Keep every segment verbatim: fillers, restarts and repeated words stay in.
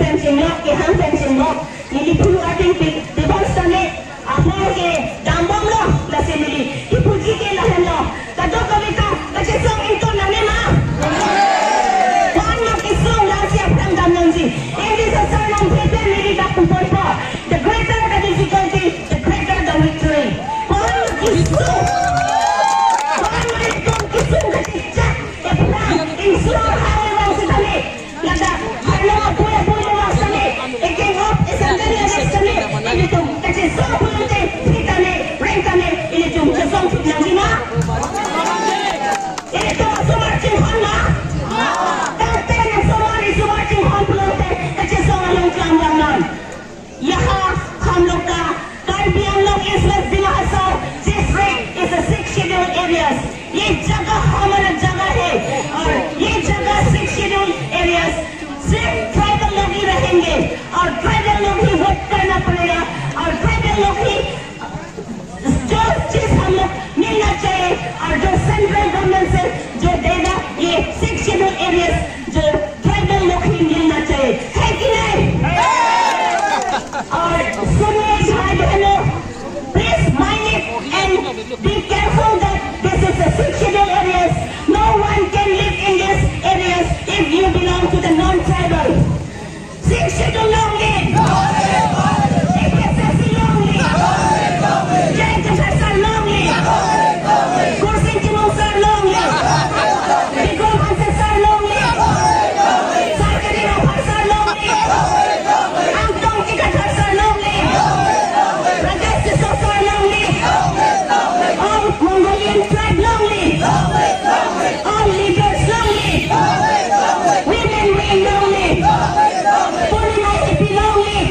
Pension lo, kehang pension lo, neli phulu ating pi, pibon sitame, apor ke dambomlo, lasi neli kipuji ke lahenlo. Kadokave ta kachesong ington nangne ma? Ko-an ma kesung, lasi aphrang damnangji. English asar nangphe pen neli dak puponpo. The greater the difficulty, the greater the victory. Ko-an ma kesung, ko-an ma ington kesung kachechak, aphrang, ingso hang vang sitame. Ladak, arlo apui apui le vang sitame, eking op, esandal le vang sitame, ilitum kachesong pulote, phi tame, reng tame, ilitum chesong phit nangji ma? Ilitum asomar chinghon ma? Tangte asomar, isomar chinghon pulote, kachesong along klam vang nang. यहाँ हम लोग का कार्बी Anglong east west Dima Hasao district is a six schedule areas. ये जगह हमारा जगह है और ये जगह सिक्स शेड्यूल एरियाज सिर्फ ट्राइबल लोग ही रहेंगे और ट्राइबल लोग ही वोट करना पड़ेगा और ट्राइबल लोग ही जो चीज हम लोग मिलना चाहिए और जो सेंट्रल गवर्नमेंट से जो देगा, ये सिक्स शेड्यूल एरियाज जो ट्राइबल लोग ही मिलना चाहिए, है कि नहीं? और सुनिए भाई बहनों, please mind it and be careful that this is a six schedule areas. No one can live in this areas if you belong to the non-tribal. Sixth Schedule long live! A P H L C long live! J I Kathar sir long live! Khorsing Timung sir long live! Bikram Hanse sir long live! Sarkari Ronghang sir long live! Angtong Kathar sir long live! Rajesh Tisso sir long live! All Mongolian tribe long live! All leaders long live! Women wing long live! Purnima Ipi long live!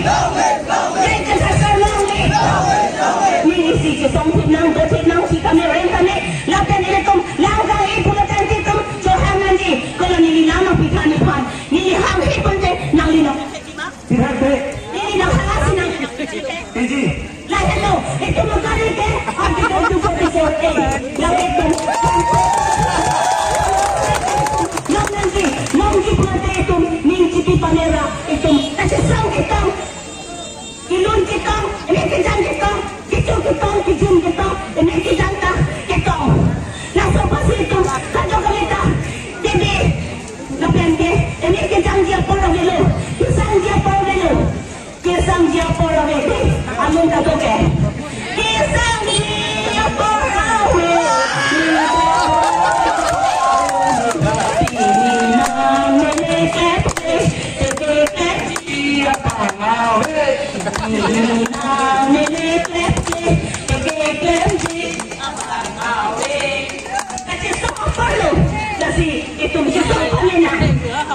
J I Kathar sir long live! Ning isi chesong thip nang, do thip nang, si kami reng kami, lapen ilitum lang kang i pulo tangte itum chohang nangji, kolo neli lang nangpithan iphan, neli hang hi pante nangli nang. Pirhak de. Neli nang hang asi nang. Iji. Lahelo, itum gari ke, article two forty-four A. Lalu itum, nang nangji, nangji pulate itum, ning chipi panera, itum, kachesong itum, ilun itum, ini kejang itum, kichu itum, kijun itum, ini kejang ta itum. Laso apotsi itum, kado kami ta, jadi, lapen ke, ini kejangji apor avelo, kejangji apor avelo. Kesangji apor ave, alun ta toke. Kesangji apor ave. Pini nang mele kepke, teke kepji apor ave. Pini nang mele kepke, teke kepji apor ave. Kachesong apor lo, lasi itum chesong pamena.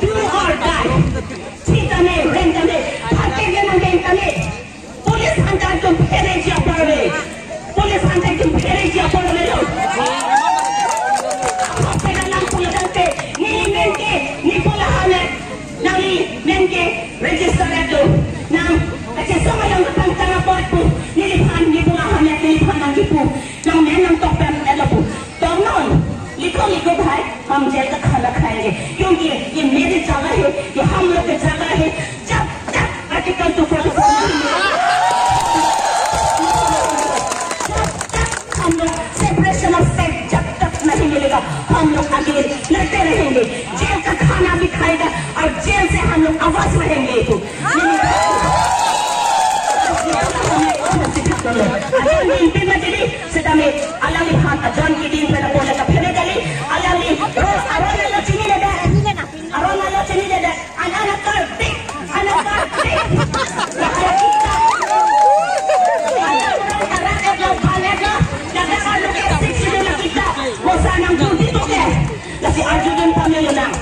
Do or die. Sitame, reng tame, phatek le nang reng tame. Police aphan ta itum phereji apor ave. Police aphan ta itum phereji apor avelo. Apot peda lang pulo tangte, neli men ke, neli pola hame, nangli men ke register et lo. Nang, kachesong along kepangtang apot pu, neliphan, neli pola hame, neliphan nangkipu. Nang men nangtok pen et lo pu. Tong non, likho likho bhai, hum jail ka khana khayenge. Kyunki ye meri jaga hai, ye hum log ki jaga hai. Jab tak article two forty-four nahi milega, jab tak hum log separation of state jab tak nahi milega, hum log aage ladte rahenge. Jail ka khana bhi khayega aur jail se hum log awaaz rahenge. Ajo ningpi majili, sitame alangliphan ajo keding pen apor le kaphere kali, alangli ro aron alo chiniledet, aron alo chiniledet, an an akartik, an akartik. Lahai kita. Alang karak et lo, bhal et lo, jaga arlo ke sik sik lo kita. Mosa nang judi toke. Lasi arjudun pamelo nang.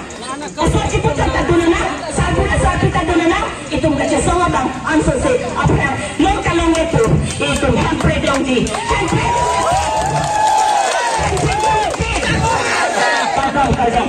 Oso chipu ta dun nang, sarpu ta sarpi ta dun nang, itum kachesong abang, ansose aphrang, long kalong etu, itum hempre dongji, hempre dongji, hempre dongji. Kardom, kardom.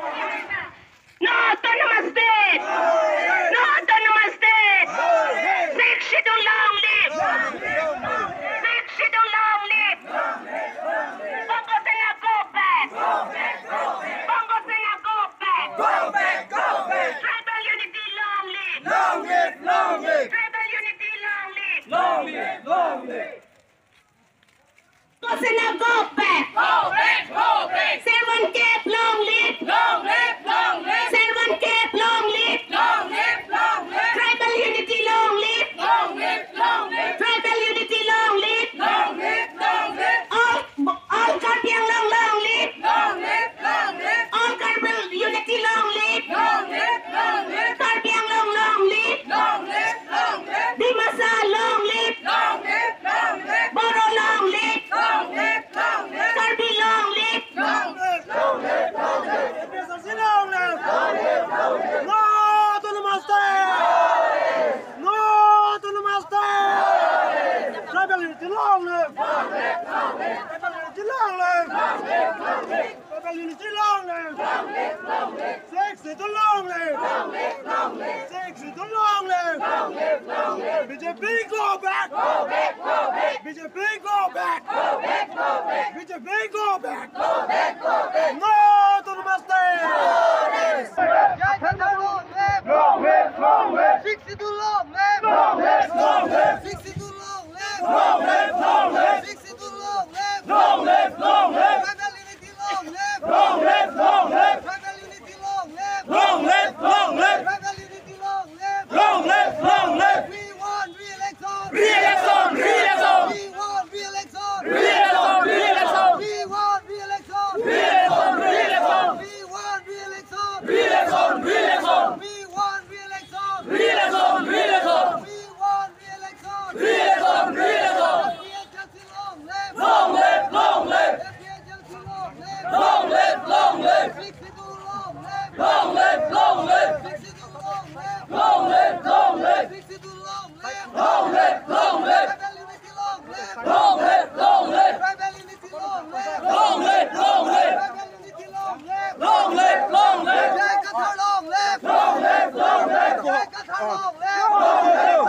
No autonomous state! No autonomous state! Sixth Schedule long live! Sixth Schedule long live! Bongo Sena go back! Bongo Sena go back! Go back, go back! Tribal unity long live! Long live, long live! Tribal unity long live! Long live, long live! Bongo Sena go back! Go back, go back! Seven K long live! Long live, long live! Seven K long live! Long live, long live! Tribal unity long live! Long live, long live! Tribal unity long live! Long live, long live! All, all Karbi Anglong long live! Long live, long live! All Karbi unity long live! Long live, long live! Karbi Anglong long live! Long live, long live! Dimasa long live! Long live, long live! Boro long live! Long live, long live! Karbi long live! Long live, long live, long live! A P H L C long live! Long live, long live! No autonomous state! No autonomous state! Tribal unity long live! Long live, long live! Tribal unity long live! Long live, long live! Tribal unity long live! Long live, long live! Sixth Schedule long live! Long live, long live! Sixth Schedule long live! Long live, long live! B J P go back! Go back, go back! B J P go back! Go back, go back! B J P go back! Go back, go back! No autonomous state! Long live! Long live, long live! Sixth Schedule long live! Long live, long live! Sixth Schedule long live! Long live, long live! Sixth Schedule long live! Long live, long live! Tribal unity long live! Long live, long live! Tribal unity long live! Long live, long live! Tribal unity long live! Long live, long live! We want re-election! Re-election, re-election! We want re-election! Re-election, re-election! We want re-election! Re-election, re-election! We want re-election! Re-election, re-election! We want re-election! Re-election, re-election! We want re-election! Re-election, re-election! A P H L C long live! Long live, long live! A P H L C long live! Long live, long live! Sixth Schedule long live! Long live, long live! Sixth Schedule long live! Long live, long live! Sixth Schedule long live! Long live, long live! Tribal unity long live! Long live, long live! Tribal unity long live! Long live, long live! Tribal unity long live! Long live, long live! J I Kathar long live! Long live, long live! J I Kathar long live! Long live,